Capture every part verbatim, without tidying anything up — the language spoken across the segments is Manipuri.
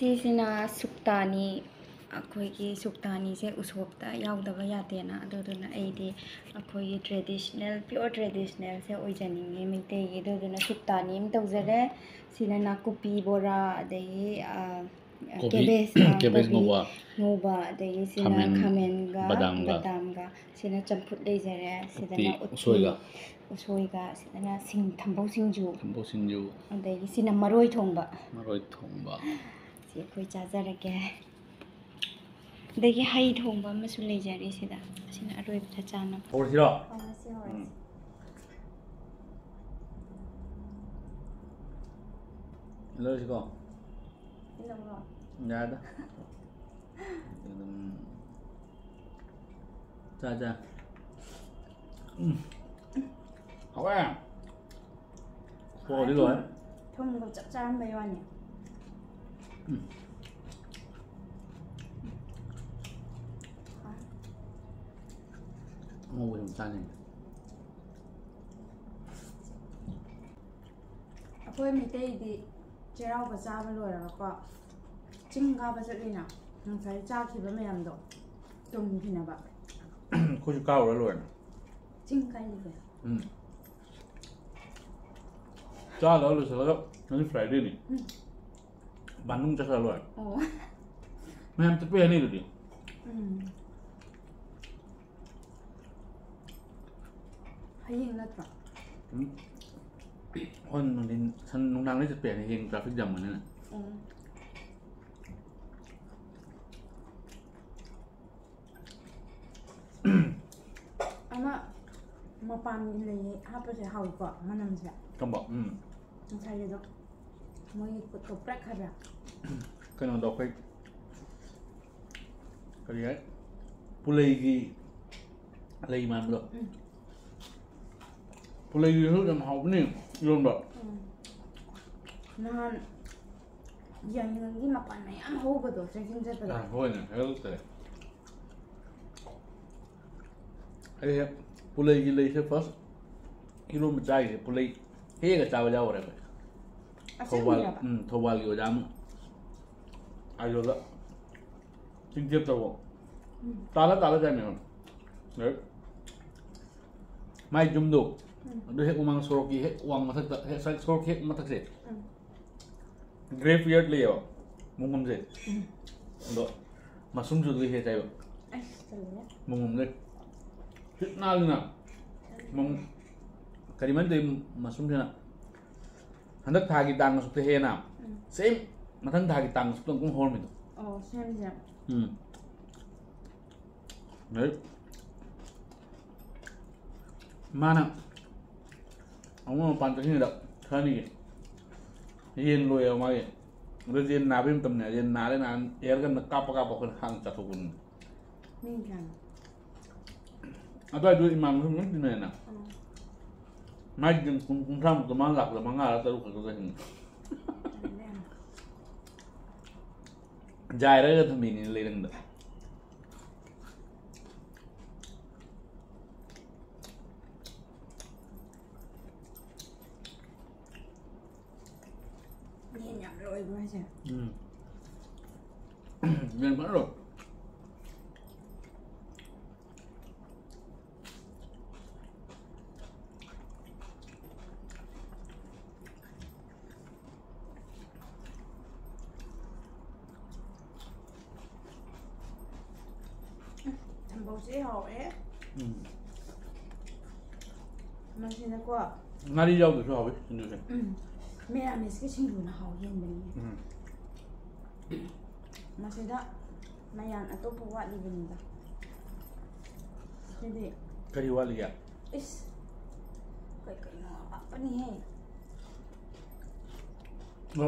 ꯁꯤꯁꯤꯅ ꯁꯨꯛꯇꯥꯅꯤ꯫ ꯑꯩꯈꯣꯏꯒꯤ ꯁꯨꯛꯇꯥꯅꯤꯁꯦ ꯎꯁꯣꯞꯇ ꯌꯥꯎꯗꯕ ꯌꯥꯗꯦꯅ, ꯑꯗꯨꯗꯨꯅ ꯑꯩꯗꯤ ꯑꯩꯈꯣꯏꯒꯤ traditional, pure traditionalꯁꯦ ꯑꯣꯏꯖꯅꯤꯡꯉꯤ ꯃꯩꯇꯩꯒꯤ꯫ ꯑꯗꯨꯗꯨꯅ ꯁꯨꯛꯇꯥꯅꯤ ꯑꯃ ꯇꯧꯖꯔꯦ꯫ ꯁꯤꯅ ꯅꯥꯀꯨꯞꯄꯤ ꯕꯣꯔꯥ, ꯑꯗꯒꯤ, ꯑ, ꯀꯣꯕꯤ, cabbage, ꯑ, cabbage ꯀꯣꯕꯤ ꯉꯧꯕ, ꯉꯧꯕ, ꯑꯗꯒꯤ ꯁꯤꯅ ꯈꯥꯃꯦꯟ, ꯈꯥꯃꯦꯟꯒ ꯕꯗꯥꯝꯒ꯫ ꯕꯗꯥꯝꯒ꯫ ꯁꯤꯅ ꯆꯝꯐꯨꯠ ꯂꯩꯖꯔꯦ꯫ ꯁꯤꯗꯅ ꯎꯇꯤ, ꯎꯇꯤ, ꯎꯁꯣꯏꯒ꯫ ꯎꯁꯣꯏꯒ꯫ ꯁꯤꯗꯅ ꯁꯤꯡ, ꯊꯝꯕꯧ ꯁꯤꯡꯖꯨ꯫ ꯊꯝꯕꯧ ꯁꯤꯡꯖꯨ꯫ ꯑꯗꯒꯤ ꯁꯤꯅ ꯃꯔꯣꯏ ꯊꯣꯡꯕ꯫ ꯃꯔꯣꯏ ꯊꯣꯡꯕ꯫ ꯁꯤ ꯑꯩꯈꯣꯏ ꯆꯥꯖꯔꯒꯦ꯫ ꯑꯗꯒꯤ ꯍꯩ ꯊꯣꯡꯕ ꯑꯃꯁꯨ ꯂꯩꯖꯔꯤ ꯁꯤꯗ꯫ ꯁꯤꯅ ꯑꯔꯣꯏꯕꯗ ꯆꯥꯅꯕ꯫ ꯍꯧꯔꯁꯤꯔꯣ? ꯍꯧꯔꯁꯤ, ꯍꯧꯔꯁꯤ꯫ ꯎꯝ꯫ ꯂꯧꯔꯁꯤꯀꯣ? ꯁꯤ ꯂꯧꯔꯣ? ꯌꯥꯔꯦꯗ꯫ ꯑꯗꯨꯝ ꯆꯥ, ꯆꯥ꯫ ꯎꯝ꯫ ꯍꯥꯎꯋꯦ꯫ ꯁꯣꯗꯤ ꯂꯣꯏꯔꯦ꯫ ꯊꯨꯝ, ꯊꯨꯝꯒ ꯆꯞ ꯆꯥꯔꯝꯕꯩ ꯋꯥꯅꯤ꯫ ꯎꯝ꯫ ꯑꯉꯧꯕ ꯁꯨꯝ ꯆꯥꯅꯤꯡꯉꯦ꯫ ꯑꯩꯈꯣꯏ ꯃꯩꯇꯩꯗꯤ ꯆꯩꯔꯥꯎꯕ ꯆꯥꯕ ꯂꯣꯏꯔꯒꯀꯣ, ꯆꯤꯡ ꯀꯥꯕ ꯆꯠꯂꯤꯅ, ꯉꯁꯥꯏ ꯆꯥꯈꯤꯕ ꯃꯌꯥꯝꯗꯣ ꯇꯨꯝꯈꯤꯅꯕ꯫ ꯑꯩꯈꯣꯏꯁꯨ ꯀꯥꯔꯨꯔ ꯂꯣꯏꯔꯦ꯫ ꯆꯤꯡ ꯀꯥꯏꯗꯤ ꯀꯩꯅꯣ? ꯎꯝ꯫ ꯆꯥ ꯂꯣꯏꯔ ꯂꯣꯏꯁꯤꯜꯂꯒ ꯉꯁꯤ Fridayꯅꯤ꯫ ꯎꯝ꯫ ꯕꯥꯟꯗꯨꯡ ꯆꯠꯈ꯭ꯔ ꯂꯣꯏꯔꯦ꯫ ꯑꯣ꯫ ꯃꯌꯥꯝ ꯆꯠꯄ ꯌꯥꯅꯤ ꯑꯗꯨꯗꯤ꯫ ꯎꯝ꯫ ꯍꯌꯦꯡ ꯅꯠꯇ꯭ꯔꯣ? ꯎꯝ꯫ ꯍꯣꯔꯦꯟ ꯅꯨꯡꯊꯤꯟ, ꯁꯟ-, ꯅꯨꯡꯗꯥꯡꯗꯩ ꯆꯠꯄ ꯌꯥꯅꯤ, ꯍꯌꯦꯡ traffic jam ꯑꯣꯏꯅꯤꯅ꯫ ꯎꯝ꯫ ꯑꯃ ꯃꯄꯥꯟꯒꯤ ꯂꯩ ꯍꯥꯞꯄꯁꯦ ꯍꯥꯎꯏꯀꯣ, ꯃꯅꯝꯁꯦ꯫ ꯀꯝꯕ? ꯎꯝ꯫ ꯉꯁꯥꯏꯒꯤꯗꯣ꯫ ꯃꯣꯏꯒꯤ ꯈꯨꯠꯇꯣ ꯄ꯭ꯔꯦꯛ ꯍꯥꯏꯕ꯭ꯔꯥ? ꯀꯩꯅꯣꯗꯣ ꯑꯩꯈꯣꯏ ꯀꯔꯤ ꯍꯥꯏ? ꯄꯨꯂꯩꯒꯤ ꯂꯩ ꯃꯥꯟꯕꯗꯣ꯫ ꯎꯝ꯫ ꯄꯨꯂꯩꯒꯤꯁꯨ ꯌꯥꯝ ꯍꯥꯎꯕꯅꯦ ꯏꯔꯣꯟꯕ꯫ ꯎꯝ꯫ ꯅꯍꯥꯟ ꯌꯥꯏꯉꯪꯒꯤ ꯃꯄꯥꯟ ꯃꯌꯥꯝ ꯍꯧꯕꯗꯣ trekking ꯆꯠꯄꯗ꯫ ꯑꯥ, ꯍꯣꯏꯅꯦ, ꯍꯦꯛꯇ꯫ ꯑꯩ ꯄꯨꯂꯩꯒꯤ ꯂꯩꯁꯦ first ꯏꯔꯣꯟꯕ ꯆꯥꯏꯁꯦ ꯄꯨꯂꯩ ꯍꯦꯛꯑꯒ ꯆꯥꯕ ꯌꯥꯎꯈ꯭ꯔꯦ ꯑꯩꯈꯣꯏ꯫ ꯊꯧꯕꯥꯜ, ꯑꯁꯦꯡꯕꯩꯔꯕ? ꯎꯝ, ꯊꯧꯕꯥꯜꯒꯤ ꯑꯣꯖꯥ ꯑꯃ꯫ ꯑꯥꯏꯖꯣꯜꯗ ꯆꯤꯡꯊꯦꯞ ꯇꯧꯕ꯫ ꯎꯝ꯫ ꯇꯥꯜꯂ ꯇꯥꯜꯂ ꯆꯥꯏꯅꯦꯕ꯫ ꯑꯗꯩ ꯃꯥꯏ ꯌꯨꯝꯗꯣ, ꯎꯝ꯫ ꯑꯗꯨ ꯍꯦꯛ ꯃꯃꯥꯡ ꯁꯣꯔꯣꯛꯀꯤ ꯍꯦꯛ ꯋꯥꯡ ꯃꯊꯛꯇ, ꯍꯦꯛ ꯁ꯭ꯋꯥꯏ ꯁꯣꯔꯣꯛꯀꯤ ꯍꯦꯛ ꯃꯊꯛꯁꯦ꯫ ꯎꯝ꯫ Graveyard ꯂꯩꯌꯦꯕ, ꯃꯣꯡꯐꯝꯁꯦ꯫ ꯎꯝ꯫ ꯑꯗꯣ mushroomꯁꯨ ꯑꯗꯨ ꯍꯦꯛ ꯆꯥꯏꯕ꯫ ꯑꯁ, ꯇꯜꯂꯦ꯫ ꯃꯣꯡꯐꯝꯗꯩ꯫ ꯁꯤꯠ ꯅꯥꯜꯂꯤꯅ꯫ ꯃꯣꯡ-, ꯀꯔꯤꯃꯥꯏꯅ ꯇꯧꯋꯤ mushroomꯁꯤꯅ? ꯍꯟꯗꯛ ꯊꯥꯒꯤ ꯇꯥꯡ ꯑꯁꯨꯛꯇ ꯍꯦꯛꯑꯦꯅ꯫ ꯎꯝ꯫ Same ꯃꯊꯪ ꯊꯥꯒꯤ ꯇꯥꯡ ꯑꯁꯨꯛꯇ ꯑꯃꯨꯛ ꯍꯧꯔꯝꯃꯤꯗꯣ꯫ ꯑꯣ, ꯁꯦꯝꯁꯦ꯫ ꯎꯝ꯫ ꯑꯗꯩ ꯃꯥꯅ ꯑꯃꯨꯛ ꯃꯄꯥꯟ ꯆꯠꯈꯤꯉꯩꯗ ꯈꯔꯅꯤꯒꯤ ꯌꯦꯟ ꯂꯣꯏꯌꯦꯕ ꯃꯥꯒꯤ꯫ ꯑꯗꯨ ꯌꯦꯟ ꯅꯥꯕꯒꯤ ꯃꯇꯝꯅꯦ꯫ ꯌꯦꯟ ꯅꯥꯔꯦ ꯅꯥꯔꯦ air gunꯅ ꯀꯥꯞꯄ ꯀꯥꯞꯄ ꯑꯩꯈꯣꯏꯅ ꯍꯥꯟꯅ ꯆꯥꯊꯣꯛꯄꯅꯤ꯫ ꯃꯤ ꯀꯌꯥꯅꯣ? ꯑꯗꯨꯋꯥꯏꯗꯨ ꯏꯃꯥꯟꯅꯕꯁꯤꯡ ꯂꯣꯏ ꯇꯤꯟꯅꯩꯅ꯫ ꯎꯝ꯫ ꯃꯥꯏꯗꯤ ꯀꯨꯟ-, ꯀꯨꯟꯊ꯭ꯔꯥꯃꯨꯛꯇ ꯃꯥꯅ ꯂꯥꯛꯄꯗ ꯃꯉꯥꯔ ꯇꯔꯨꯛ ꯈꯛꯇ ꯆꯠꯈꯤꯕꯅꯤ꯫ ꯌꯥꯝꯃꯦ ꯌꯥꯝꯅ꯫ ꯌꯥꯏꯔꯒ ꯊꯝꯃꯤꯅꯤ ꯂꯩꯔꯪꯗ꯫ ꯌꯦꯟ ꯌꯥꯝ ꯂꯣꯏꯕ꯭ꯔꯣ ꯍꯥꯏꯁꯦ? ꯎꯝ꯫ ꯌꯦꯟ ꯐꯖꯅ ꯂꯣꯏ꯫ ꯊꯝꯕꯧꯁꯦ ꯍꯥꯎꯋꯦ꯫ ꯎꯝ꯫ ꯃꯁꯤꯅꯀꯣ꯫ ꯉꯥꯔꯤ ꯌꯥꯎꯗ꯭ꯔꯁꯨ ꯍꯥꯎꯋꯤ ꯁꯤꯡꯖꯨꯁꯦ꯫ ꯎꯝ꯫ ꯃꯦꯔꯥꯃꯦꯁꯀꯤ ꯁꯤꯡꯖꯨꯅ ꯍꯥꯎ ꯍꯦꯟꯕꯅꯤ꯫ ꯎꯝ꯫ ꯃꯁꯤꯗ ꯃꯌꯥꯟ ꯑꯇꯣꯞꯄ ꯋꯥꯠꯂꯤꯕꯅꯤꯗ꯫ ꯁꯤꯗꯤ꯫ ꯀꯔꯤ ꯋꯥꯠꯂꯤꯒꯦ? ꯏꯁ꯫ ꯀꯩ ꯀꯩꯅꯣ ꯍꯥꯞꯄꯅꯤꯍꯦ꯫ ꯑꯗꯣ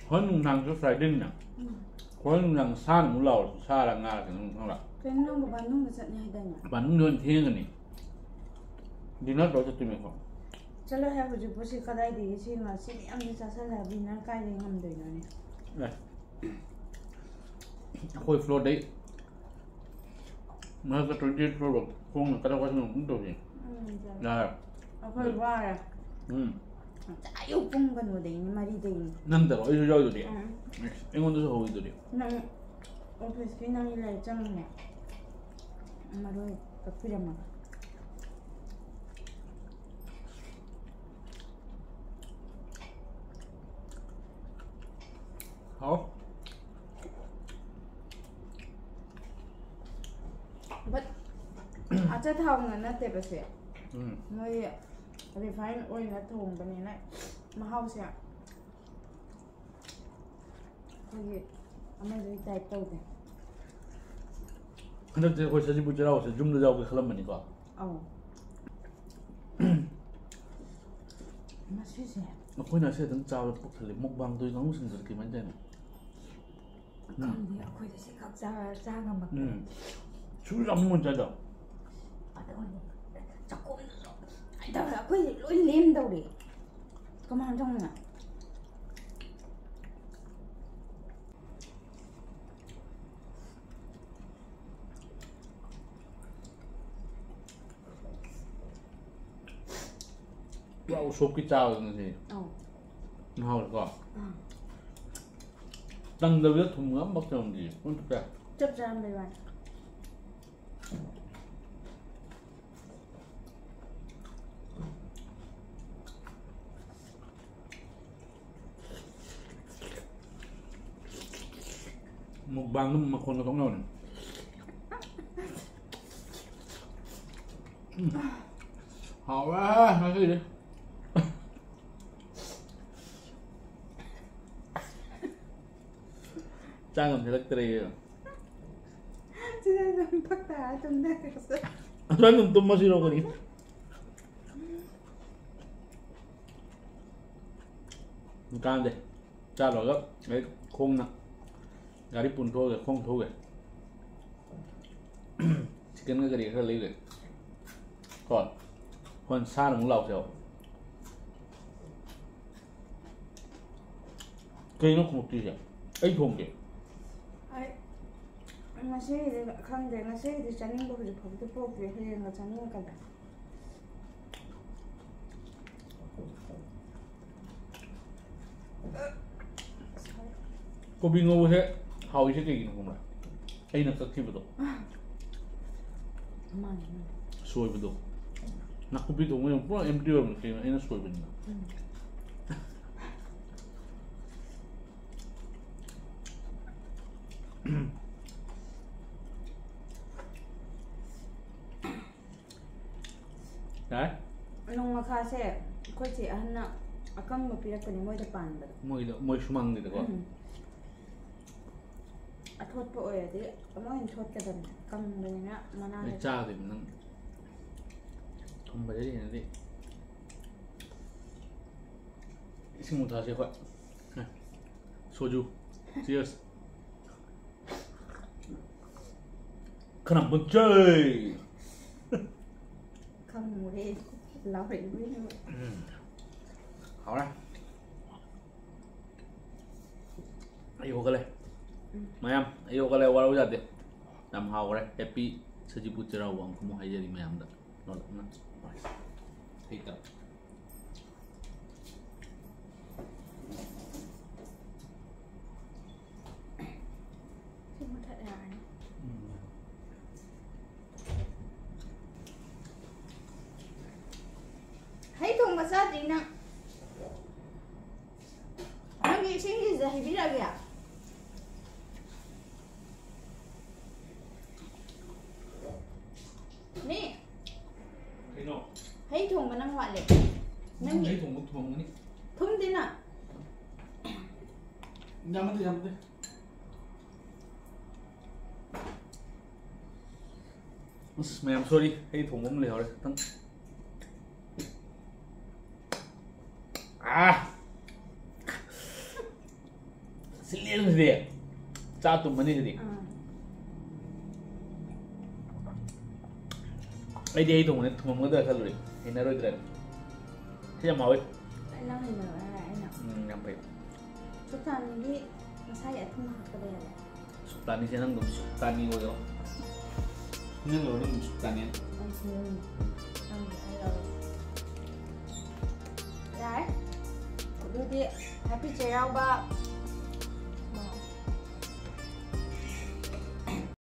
ꯍꯣꯔꯦꯟ ꯅꯨꯡꯗꯥꯡꯁꯨ Fridayꯅꯤꯅ꯫ ꯎꯝ꯫ ꯍꯣꯔꯦꯟ ꯅꯨꯡꯗꯥꯡ ꯁꯥꯅ ꯑꯃꯨꯛ ꯂꯥꯎꯔꯁꯨ, ꯁꯥꯔ ꯉꯥꯔ ꯀꯩꯅꯣ ꯑꯃꯨꯛ ꯈꯪꯕ꯭ꯔꯥ? ꯀꯩꯅꯣ ꯅꯪꯕꯨ ꯕꯥꯅꯨꯡꯗ ꯆꯠꯅꯤ ꯍꯥꯏꯗꯥꯏꯅꯦ? ꯕꯥꯅꯨꯡꯗꯤ ꯍꯣꯔꯦꯟ ꯊꯦꯡꯉꯅꯤ꯫ Dinner ꯇꯧꯔ ꯆꯠꯇꯣꯏꯅꯦꯀꯣ꯫ ꯆꯠꯂꯣꯍꯦ, ꯍꯧꯖꯤꯛꯄꯨ ꯁꯤ ꯀꯗꯥꯏꯗꯒꯤ ꯁꯤ ꯉꯁꯤ ꯃꯌꯥꯝꯁꯤ ꯆꯥꯁꯜꯂꯒ dinner ꯀꯥꯏꯗꯒꯤ ꯉꯝꯗꯣꯏꯅꯣꯅꯦ? ꯑꯦ꯫ ꯑꯩꯈꯣꯏ floorꯗꯩ ꯃꯊꯛꯇ twenty eight floorꯐꯥꯎ ꯈꯣꯡꯅ ꯀꯗꯥꯏ ꯀꯗꯥꯏ ꯑꯗꯨꯝ ꯇꯧꯁꯤ꯫ ꯎꯝ, ꯌꯥꯔꯦ꯫ ꯑꯩꯈꯣꯏ ꯋꯥꯔꯦ꯫ ꯎꯝ꯫ ꯉꯁꯥꯏ ꯑꯌꯨꯛ ꯄꯨꯡ ꯀꯩꯅꯣꯗꯩꯅꯤ, ꯃꯔꯤꯗꯩꯅꯤ꯫ ꯅꯪꯗꯔꯣ? ꯑꯩꯁꯨ ꯌꯥꯎꯔꯤꯗꯨꯗꯤ꯫ ꯎꯝ. ꯑꯩꯉꯣꯟꯗꯁꯨ ꯍꯧꯋꯤꯗꯨꯗꯤ꯫ ꯅꯪ ꯑꯣꯐꯤꯁꯀꯤ ꯅꯪꯒꯤ ꯂꯩꯔ ꯆꯪꯉꯨꯅꯦ꯫ ꯃꯔꯣꯏ ꯀꯛꯄꯤꯔꯝꯃꯒ꯫ ꯍꯥꯎ꯫ But ꯑꯆꯥꯊꯥꯎꯅ ꯅꯠꯇꯦꯕ ꯁꯦ꯫ ꯎꯝ꯫ ꯃꯣꯏ refined oil ꯅ ꯊꯣꯡꯕꯅꯤꯅ ꯃꯍꯥꯎꯁꯦ ꯑꯩꯈꯣꯏꯒꯤ ꯑꯃꯗꯨꯒꯤ type ꯇꯧꯗꯦ꯫ ꯍꯟꯗꯛꯇꯤ ꯑꯩꯈꯣꯏ ꯁꯖꯤꯕꯨ ꯆꯩꯔꯥꯎꯁꯦ ꯌꯨꯝꯗ ꯌꯥꯎꯒꯦ ꯈꯜꯂꯝꯕꯅꯤꯀꯣ꯫ ꯑꯧ꯫ ꯃꯁꯤꯁꯦ꯫ ꯑꯩꯈꯣꯏꯅ ꯑꯁꯤ ꯑꯗꯨꯝ ꯆꯥꯕꯗ ꯄꯨꯛ ꯊꯜꯂꯤ꯫ Mukbang ꯇꯧꯔꯤ ꯀꯥꯡꯕꯨꯁꯤꯡꯗꯨꯗꯤ ꯀꯃꯥꯏꯅ ꯇꯧꯔꯤꯅꯣ? ꯈꯪꯗꯦ, ꯑꯩꯈꯣꯏꯗꯤ ꯁꯤ ꯈꯛ ꯆꯥ ꯆꯥ ꯉꯝꯃꯛꯇꯦ꯫ ꯎꯝ꯫ ꯁꯨ ꯌꯥꯝ ꯃꯣꯟ ꯆꯥꯏꯗꯣ꯫ ꯑꯗꯨꯒꯅꯦ ꯆꯥꯛꯈꯣꯝꯗ ꯁꯨꯃꯥꯏꯅ ꯇꯧꯔꯦ, ꯑꯩꯈꯣꯏꯗꯤ ꯂꯣꯏ ꯂꯦꯝꯗꯧꯔꯦ꯫ ꯀꯃꯥꯏꯅ ꯇꯧꯅꯤ? ꯄꯨꯔꯥ ꯎꯁꯣꯞꯀꯤ ꯆꯥꯕꯗꯨꯅ ꯁꯤ꯫ ꯑꯧ꯫ ꯃꯍꯥꯎꯁꯦꯀꯣ꯫ ꯑꯥ꯫ ꯇꯪꯗꯕꯤꯗ ꯊꯨꯝꯒ ꯑꯃꯐꯥꯎ ꯇꯧꯔꯝꯗꯦ꯫ ꯄꯨꯡ ꯆꯨꯞꯄꯦ꯫ ꯆꯞ ꯆꯥꯔꯝꯕꯩ ꯋꯥꯅꯤ꯫ Mukbang ꯗꯨꯝ ꯃꯈꯣꯟꯒ ꯊꯣꯛꯅꯕꯅꯦ꯫ ꯎꯝ꯫ ꯍꯥꯎꯔꯦ ꯉꯁꯤꯗꯤ꯫ ꯆꯥ ꯉꯝꯁꯤꯜꯂꯛꯇ꯭ꯔꯦ꯫ ꯁꯤꯗ ꯑꯗꯨꯝ ꯐꯛ ꯇꯥꯔ ꯇꯨꯝꯊꯈ꯭ꯔꯁꯦ꯫ ꯑꯁꯨꯃꯥꯏꯅ ꯑꯗꯨꯝ ꯇꯨꯝꯃꯁꯤꯔꯣ ꯑꯩꯈꯣꯏꯅꯤ? ꯀꯥꯟꯗꯦ꯫ ꯆꯥ ꯂꯣꯏꯔꯒ ꯑꯩ ꯈꯣꯡꯅ ꯒꯥꯔꯤ ꯄꯨꯟ ꯊꯣꯛꯑꯒꯦ, ꯈꯣꯡ ꯊꯣꯛꯑꯒꯦ꯫ Chicken ꯒ ꯀꯔꯤ ꯈꯔ ꯂꯩꯔꯦ꯫ ꯀꯣ꯫ ꯍꯣꯔꯦꯟ ꯁꯥꯅ ꯑꯃꯨꯛ ꯂꯥꯎꯁꯦꯕ꯫ ꯀꯩꯅꯣ ꯈꯣꯡꯎꯞꯇꯤꯁꯦ? ꯑꯩ ꯊꯣꯡꯒꯦ꯫ ꯑꯩ ꯉꯁꯤꯒꯤꯗꯤ ꯈꯪꯗꯦ, ꯉꯁꯤꯒꯤꯗꯤ ꯆꯥꯅꯤꯡꯕ ꯍꯧꯖꯤꯛ ꯐꯥꯎꯕꯗꯤ ꯄꯣꯛꯇ꯭ꯔꯤ, ꯍꯌꯦꯡꯒ ꯆꯥꯅꯤꯡꯉꯛꯀꯗ꯭ꯔꯥ? ꯀꯣꯕꯤ ꯉꯧꯕꯁꯦ ꯍꯥꯎꯔꯤꯁꯦ ꯀꯩꯒꯤꯅꯣ ꯈꯪꯕ꯭ꯔꯥ? ꯑꯩꯅ ꯀꯛꯈꯤꯕꯗꯣ, ꯃꯥꯅꯦ, ꯃꯥꯅꯦ꯫ ꯁꯣꯏꯕꯗꯣ, ꯅꯥꯀꯨꯞꯄꯤ ꯊꯣꯡꯕ ꯌꯥꯝ ꯄꯨꯔꯥ ꯑꯦꯝꯇꯤ ꯑꯣꯏꯔꯝꯕ ꯀꯩꯅꯣ ꯑꯩꯅ ꯁꯣꯏꯕꯅꯤꯅ꯫ ꯎꯝ꯫ ꯌꯥꯔꯦ꯫ ꯅꯣꯡꯃꯈꯥꯁꯦ ꯑꯩꯈꯣꯏ ꯆꯦ ꯑꯍꯟꯅ ꯑꯀꯪꯕ ꯄꯤꯔꯛꯄꯅꯦ ꯃꯣꯏꯗ ꯄꯥꯟꯕꯗꯣ꯫ ꯃꯣꯏꯗꯣ, ꯃꯣꯏ ꯁꯨꯃꯥꯡꯗꯨꯗꯀꯣ꯫ ꯎꯝ꯫ ꯑꯊꯣꯠꯄ ꯑꯣꯏꯔꯗꯤ ꯑꯃꯨꯛ ꯍꯦꯟꯅ ꯊꯣꯠꯀꯗꯕꯅꯦ, ꯀꯪꯕꯅꯤꯅ ꯃꯅꯥ ꯑꯩ ꯂꯩ꯫ ꯆꯥꯗꯣꯏꯅꯤ ꯅꯪ꯫ ꯊꯨꯝꯕꯗꯤ ꯍꯦꯟꯅꯗꯤ꯫ ꯏꯁꯤꯡ ꯃꯨꯊꯛꯑꯁꯤ ꯑꯩꯈꯣꯏ꯫ ꯁꯣꯖꯨ꯫ Cheers꯫ ꯈꯅꯥꯝ ꯄꯨꯟꯆꯩ꯫ ꯈꯪꯉꯨꯔꯦ꯫ ꯂꯥꯎꯔꯛꯏꯕꯩꯅꯦ꯫ ꯎꯝ꯫ ꯍꯥꯎꯔꯦ꯫ ꯑꯩ ꯍꯧꯒꯠꯂꯦ꯫ ꯎꯝ꯫ ꯃꯌꯥꯝ, ꯑꯩ ꯍꯧꯒꯠꯂꯦ, ꯋꯥꯔꯧ ꯌꯥꯗꯦ꯫ ꯌꯥꯝ ꯍꯥꯎꯈ꯭ꯔꯦ꯫ Happy ꯁꯖꯤꯕꯨ ꯆꯩꯔꯥꯎꯕ ꯑꯃꯨꯛ ꯍꯥꯏꯖꯔꯤ ꯃꯌꯥꯝꯗ꯫ ꯂꯣꯜꯂꯛꯅ꯫ ꯍꯩꯇꯕ꯫ ꯁꯤ ꯃꯨꯊꯠ ꯌꯥꯔꯅꯤ꯫ ꯍꯩ ꯊꯣꯡꯕ ꯆꯥꯗ꯭ꯔꯤ ꯅꯪ꯫ ꯅꯪꯒꯤ ꯏꯁꯤꯡꯒꯤꯁꯦ ꯍꯩꯕꯤꯔꯛꯑꯒꯦ꯫ ꯃꯤ꯫ ꯀꯩꯅꯣ? ꯍꯩ ꯊꯣꯡꯕ ꯅꯪ ꯋꯥꯠꯂꯦ꯫ ꯅꯪꯒꯤ꯫ ꯑꯩ ꯊꯣꯡꯕ ꯊꯣꯡꯒꯅꯤ꯫ ꯊꯨꯝꯗꯤꯅ꯫ ꯌꯥꯝꯃꯗꯤ ꯌꯥꯝꯗꯦ꯫ ꯑꯁ, ꯃꯌꯥꯝ, sorry, ꯑꯩ ꯊꯣꯡꯕ ꯑꯃ ꯂꯩꯍꯧꯔꯦ ꯈꯤꯇꯪ꯫ ꯑꯥ! ꯁꯤꯜꯂꯦ ꯁꯤꯗꯤ꯫ ꯆꯥ ꯇꯨꯝꯃꯅꯤ ꯁꯤꯗꯤ꯫ ꯑꯥ꯫ ꯑꯩꯗꯤ ꯑꯩ ꯊꯣꯡꯕꯅ ꯊꯨꯝꯃꯝꯒꯗ꯭ꯔꯥ ꯈꯜꯂꯨꯔꯦ꯫ ꯍꯩꯅꯔꯣꯏꯗ꯭ꯔꯥ꯫ ꯁꯤ ꯌꯥꯝ ꯍꯥꯎꯋꯤ꯫ ꯅꯪ ꯍꯩꯅꯔꯣꯏ ꯍꯥꯏꯔ ꯑꯩꯅ꯫ ꯎꯝ, ꯌꯥꯝ ꯐꯩ꯫ ꯁꯨꯛꯇꯥꯅꯤꯒꯤ ꯃꯁꯥꯒꯤ ꯑꯊꯨꯝꯕ ꯍꯥꯞꯄꯗ ꯌꯥꯔꯦ꯫ ꯁꯨꯛꯇꯥꯅꯤꯁꯦ ꯅꯪ ꯑꯗꯨꯝ ꯁꯨꯛꯇꯥꯅꯤ ꯑꯣꯏꯌꯣ꯫ ꯅꯪ ꯂꯣꯏꯔ ꯑꯗꯨꯝ ꯁꯨꯛꯇꯥꯅꯤ꯫ ꯑꯩꯁꯨ ꯅꯪꯒꯤ ꯑꯩ ꯂꯧꯔꯒꯦ꯫ ꯌꯥꯔꯦ꯫ ꯈꯨꯠ ꯑꯗꯨꯗꯤ ꯍꯦꯄꯤ ꯆꯩꯔꯥꯎꯕ꯫